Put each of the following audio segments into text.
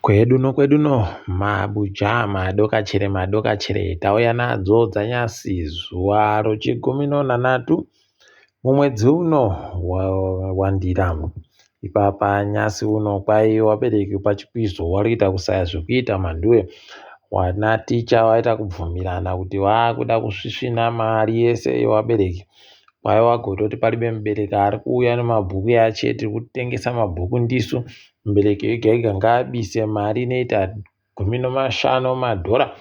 Kwedu nokwedu no mabuja madokachere madokachere tauya nadzo dzanyasi zuva rochigumi nonhanhatu mumwedzi uno wandira. Ipapa nyasi uno kwai wabereki pachikwizo warikuita kusaya zvekuita mhanduwe. Wana ticha waita kubvumirana kuti wakuda kusvisvina mari yese yewabereki. Kwai wagototi paribe mubereki ari kuuya nemabhuku yache tiri kutengesa mabhuku ndisu. Mubereki ega ega ngaabise mari inoita 15 madhora.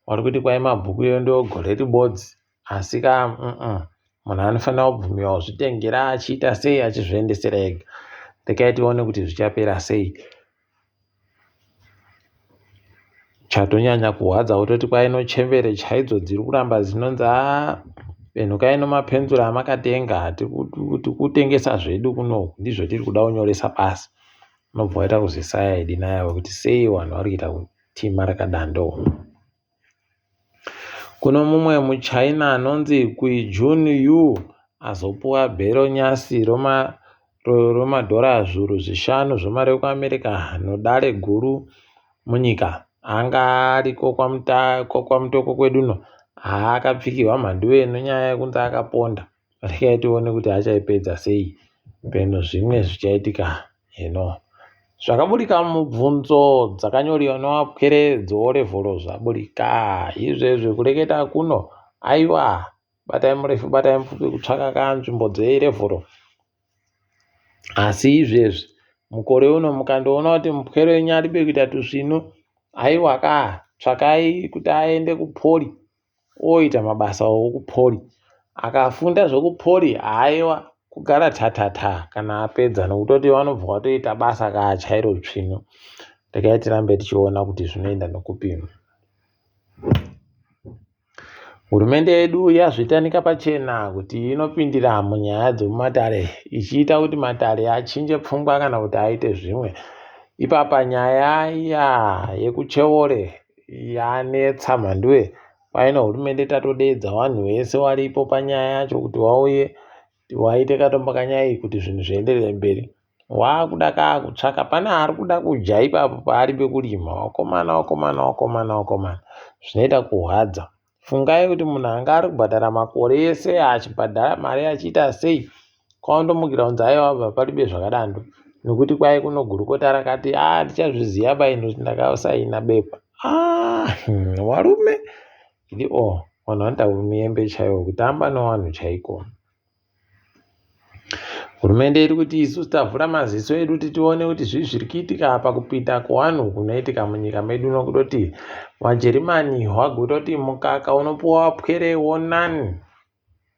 Wari kuti kwai mabhuku iyo ndeegore ribodzi asi ka munhu anofanira kubvumirwa kuzvitengera achiita sei achizviendesera ega. Regai tione kuti zvichapera sei. Chatonyanya kurwadza kutoti kwai nochembere chaidzo dziri kuramba dzinonzi haa penhukai nomapenzura amakatenga tikutengesa zvedu kunoku ndizvo tiri kuda kunyoresa pasi. Unobva waita kuzisaya idi nayo kuti sei vanhu vari kuita kutima rakadando. Kuno mumwe muChina anonzi Kuijun Yu azopuwa bhero nyasi romadhora zviuru zvishanu zvemari yekuAmerica nodare guru munyika. Anga ariko kwaMutoko kwedu uno akapfikirwa mhanduwe nenyaya yekunzi akaponda. Regai tione kuti achaipedza sei peno zvimwe zvichaitika heno. Zvakaburika mubvunzo dzakanyoriwa newapwere dzeorevhoro zvaburika izvezvi kureketa kuno aiwa batai murefu batai mupfupi kutsvaka kanzvimbo dzeirevhoro asi izvezvi mukore uno mukandoona kuti mupwere wenyu aribe kuita tusvinu aiwa ka tsvakai kuti aende kupoli oita mabasa okupoli akafunda zvekupoli haiwa kugara tatata kana apedza nokutoti vanobva vatoita basa kaa chairo tsvinu regai tirambe tichiona kuti zvinoenda nokupi. Hurumende yedu yazvitanika pachena kuti inopindira munyaya dzemumatare ichiita kuti matare achinje pfungwa kana kuti aite zvimwe. Ipapa nyaya iya yekuCheore yanetsa mhanduwe paino hurumende tatodeedza vanhu vese varipo panyaya yacho kuti vauye waite katombo kanyaya iyi kuti zvinhu zvienderere mberi. Wakuda kaa kutsvaka pane ari kuda kudya ipapo paari pekurima wakomana wakomana wakomana wakomana zvinoita kuhwadza. Fungai kuti munhu anga ari kubhadhara makore ese achibhadhara mari achiita sei kwaondomukira kunzi aiwa baba paribe zvakadando nekuti kwai kuno gurukota rakati a ah, ndichazviziva bai nekuti ndakasaina bepa ah, warume idi o oh, vanhu vanoita miyembe chaiwo kutamba nevanhu chaiko. Hurumende iri kuti isusu tavhura maziso edu kuti tione kuti zvii zviri kuitika pakupinda kwevanhu kunoitika munyika medu nokutoti vaJerimani vagototi mukaka unopuwa pwere wonani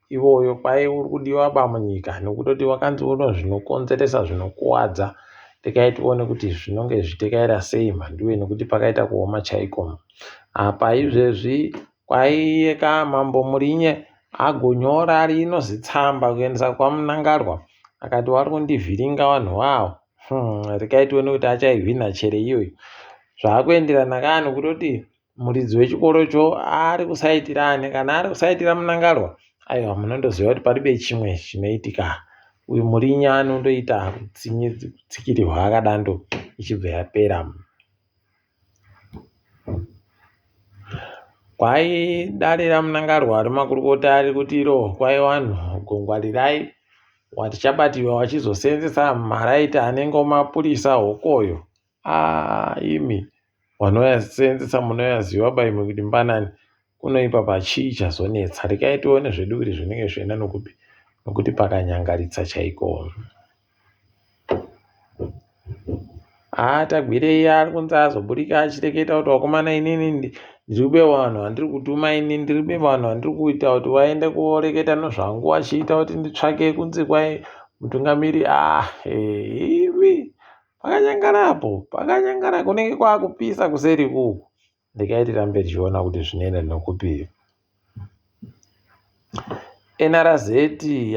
iwoyo kwai uri kudiwa ba munyika nokutoti wakanzi uno zvinokonzeresa zvinokuwadza rekai tione kuti zvinonge zvichitekaira sei mhanduwe nekuti pakaita kuoma chaiko apa izvezvi Kwaiyeka Mambo Murinye agonyora rino zitsamba kuendesa kwaMnangarwa akati wari kundivhiringa vanhu vawo. Regai tione kuti achaihwina chere iyoyo. Zvakuenderana kaa nokutoti muridzi wechikorocho ari kusaitira ani kana ari kusaitira Mnangarwa aiwa munondoziva kuti paribe chimwe chinoitika. Uyu Murinye anondoita kutsikirirwa akadando ichibva yapera. Kwai dare raMnangarwa remakurukota riri kuti iro kwai vanhu gongwarirai watichabatiwa wachizoseenzesa maraiti anenge mapurisa hokoyo aa imi vanoyaseenzesa munoyaziva ba imi kuti mbanani kuno ipapa chii chazonetsa regai tione zvedu kuti zvinenge zvichienda nokupi nokuti pakanyangaritsa chaiko. Haa Tagwirei ari kunzi azoburika achireketa kuti vakomana inini ndiri kube vanhu vandiri kutuma ini ndiri kube vanhu vandiri kuita kuti vaende koreketa nezvangu vachiita kuti nditsvake kunzi kwai mutungamiri ah imi pakanyangara apo pakanyangara kunenge kwakupisa kuseri kuku Regai tirambe tichiona kuti zvinoenda nokupi. NRZ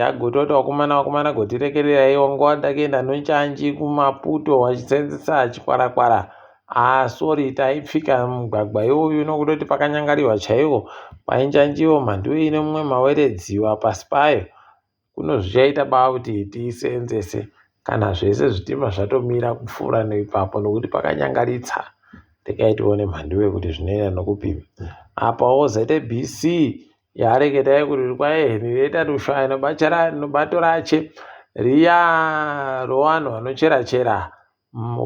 yagototi vakomana vakomana gotirekererai wanga wada kuenda nochanji kuMaputo wachisenzesa chikwarakwara ah sorry taipfika mugwagwa iwoyu nokutoti pakanyangariwa chaiwo painjanjiwo mhanduwe ine mumwe maweredziwa pasi payo Kuno zvichaita ba kuti tiiseenzese. Kana zvese zvitima zvatomira kupfuura neipapo nokuti pakanyangaritsa. Regai tione mhanduwe kuti zvinoenda nokupi. Apawo ZBC yareketai kuti kwai Henrietta Rushwaya nobato rache riya rovanhu vanochera chera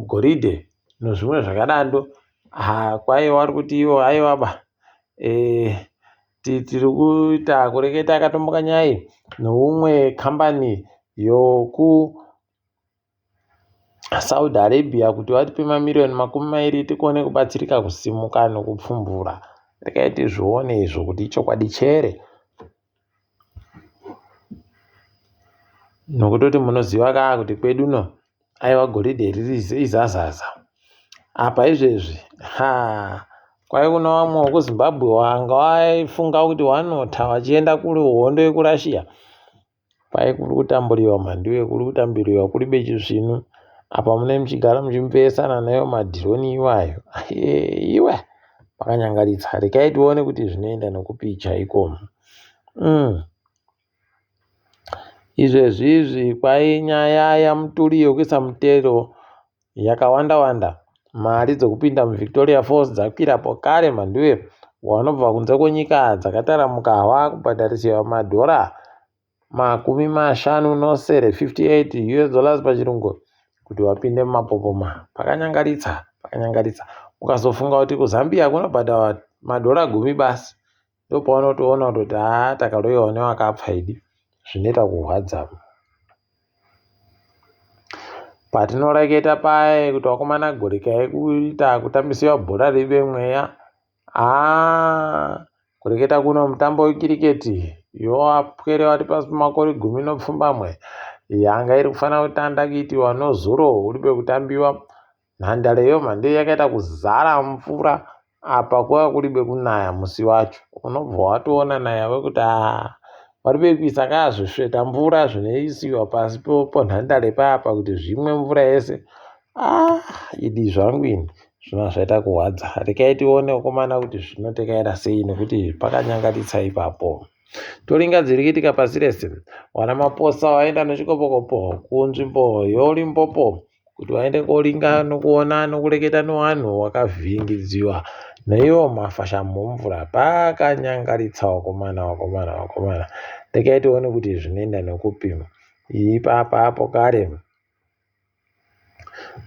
goridhe nozvimwe zvakadando. Ha, kwai vari kuti ivo aiwa ba e, tiri kuita kureketa akatomboka nyai noumwe kambani yoku Saudi Arabia kuti vatipe mamiriyoni 20 tikone kubatsirika kusimuka nokupfumbura. Regai tizvione izvo kuti ichokwadi chere. Nokutoti munoziva kaa kuti kwedu no aiwa goridhe riri izazaza. Apa izvezvi ha kwai kuna vamwe wekuZimbabwe wanga waifunga kuti wanota vachienda kuhondo yekuRussia. Kwai kuri kutamburiwa mhanduwe kuri kutamburiwa kuri bechisvinu apa mune muchigara muchimupeyesana nayo madhironi iwayo iwe makanyangaritsa regai tione kuti zvinoenda nokupi chaiko. Izvezvi izvi kwai nyaya yaMutuli yokuisa mutero yakawanda wanda mari dzokupinda muVictoria Falls dzakwira pokare mhanduwe vanobva kunze kwenyika dzakataramuka vakubhadharisiwa madhora 57, 58 US dollars pachirungu kuti vapinde mumapopoma. Pakanyangaritsa, pakanyangaritsa. Ukazofunga kuti kuZambia kunobhadharwa madhora 10 basi ndopaunotoona kutoti haa takaroyiwa newakapfa idi zvinoita kurwadza. Patinoreketa paye kuti vakomana gorekai kuita kutambisiwa bhora ribe mweya haa kureketa kuno mutambo wekiriketi yowapwere vari pasi pemakore 17 yanga iri kufanira kutanda kuitiwa nozuro uri pekutambiwa. Nhandare yomha ndiyo yakaita kuzara mvura apa kwava kuri bekunaya musi wacho. Unobva watoona naya wekuti haa vari bekuisa kaa zvisveta mvura zvinoisiwa pasi ponhandare paya kuti zvimwe mvura yese. Ah idi zvangu ini zvino zvaita kurwadza. Regai tione vakomana kuti zvinotekaira sei nekuti pakanyangaritsa ipapo. Toringa dziri kuitika pasi rese. VaRamaphosa vaenda nechikopokopo kunzvimbo yoLimpopo kuti vaende koringa nokuona nokureketa nevanhu vakavhiringidziwa neiwo mafashamu omvura. Pakanyangaritsa vakomana vakomana vakomana. Regai tione kuti zvinoenda nekupi. Ipapa apo kare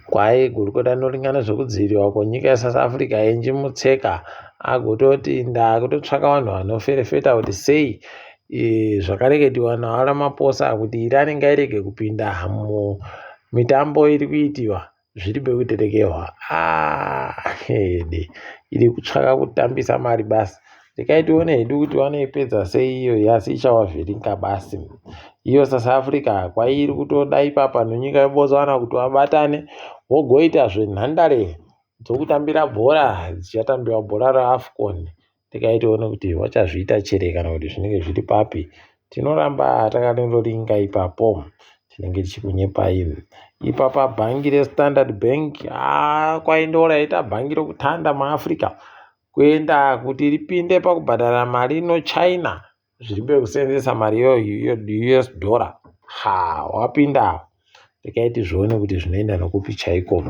kwai gurukota rinoringa nezvekudzivirirwa kwenyika yeSouth Africa Angie Motshekga agototi ndakutotsvaka vanhu vanoferefeta kuti sei zvakareketiwa naVaRamaphosa kuti Iran ngairege kupinda mumitambo iri kuitiwa zviri pekuterekerwa. Ede iri kutsvaka kutambisa mari basi. Regai tione hedu kuti vanoipedza sei iyo asi ichavavhiringa basi. Iyo South Africa kwairi kutoda ipapa nenyika yeBotswana kuti vabatane vogoita zvenhandare dzokutambira bhora dzichatambiwa bhora reAfcon. Regai tione kuti vachazviita chere kana kuti zvinenge zviri papi. Tinoramba takandoringa ipapo tinenge tichikunyepai. Ipapa bhangi reStandard Bank kwai raita bhangi rokutanda muAfrica kuenda kuti ripinde pakubhadhara mari noChina zviri pekuseenzesa mari yeUS dollar. Ha wapinda. Regai tizvione kuti zvinoenda nokupi chaiko.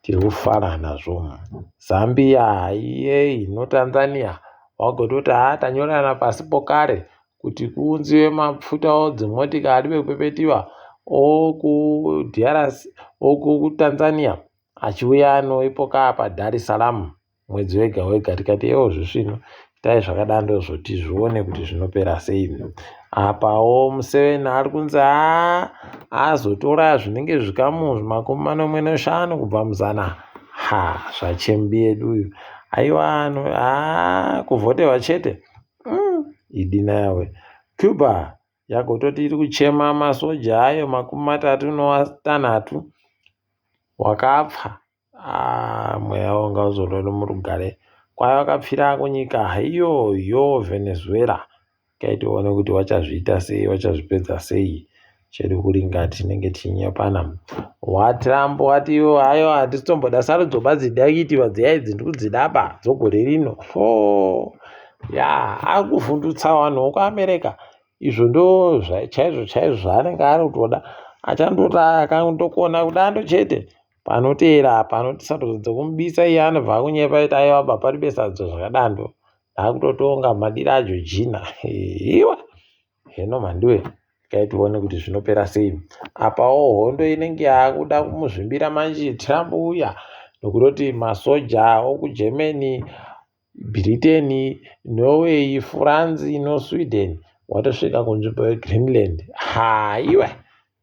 Tiri kufara nazvo. Zambia iyei noTanzania wagototi haa tanyorerana pasi pokare kuti kuunziwe mafuta dzimotikari aribe kupepetiwa okuDRC okuTanzania achiuya noipoka paDar es Salaam mwedzi wega wega. Tikati iwo zvisvino itai zvakadando zvoti zvione kuti zvinopera sei. Apawo Museveni ari kunzi haa azotora zvinenge zvikamu 75 kubva muzana. Ha zvachembi yedu uyu aiwa haa kuvhoterwa chete. Idina yawe. Cuba yagototi iri kuchema masoja ayo 36 wakapfa. Mweya wavo ngauzorore murugare. Kwai wakapfira kunyika iyoyo Venezuela. Regai tione kuti vachazviita sei vachazvipedza sei. Chedu kuringa tinenge tichinyepana. WaTrump wati iwo aiwa hatisi tomboda sarudzo badzida kuitiwa dziya idzi ndikudzidaba dzogore rino. Ya ari kuvhundutsa vanhu vokuAmerica. Izvo ndo chaizvo chaizvo zvaanenge ari kutoda. Achandoti akandokona kudando chete panoteera apa anoti sarudzo dzekumubisa iye anobva akunyepa iti aiwa baba paribe sarudzo zvakadando ndakutotonga madira aJojina iwa heno mhanduwe regai tione kuti zvinopera sei apawo hondo inenge yakuda kumuzvimbira manje Trump uya nokutoti masoja okuGermany Britain, Norway, France noSweden watosvika kunzvimbo yeGreenland haiwa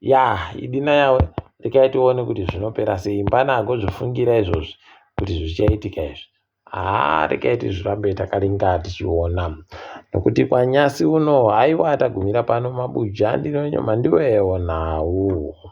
ya idina yawe regai tione kuti zvinopera sei mbana agozvifungira izvozvi kuti zvichaitika izvi haa regai tizvirambe takaringa tichiona nokuti kwanyasi uno haiwa tagumira pano mabuja ndinonyoma ndiwewo nhau.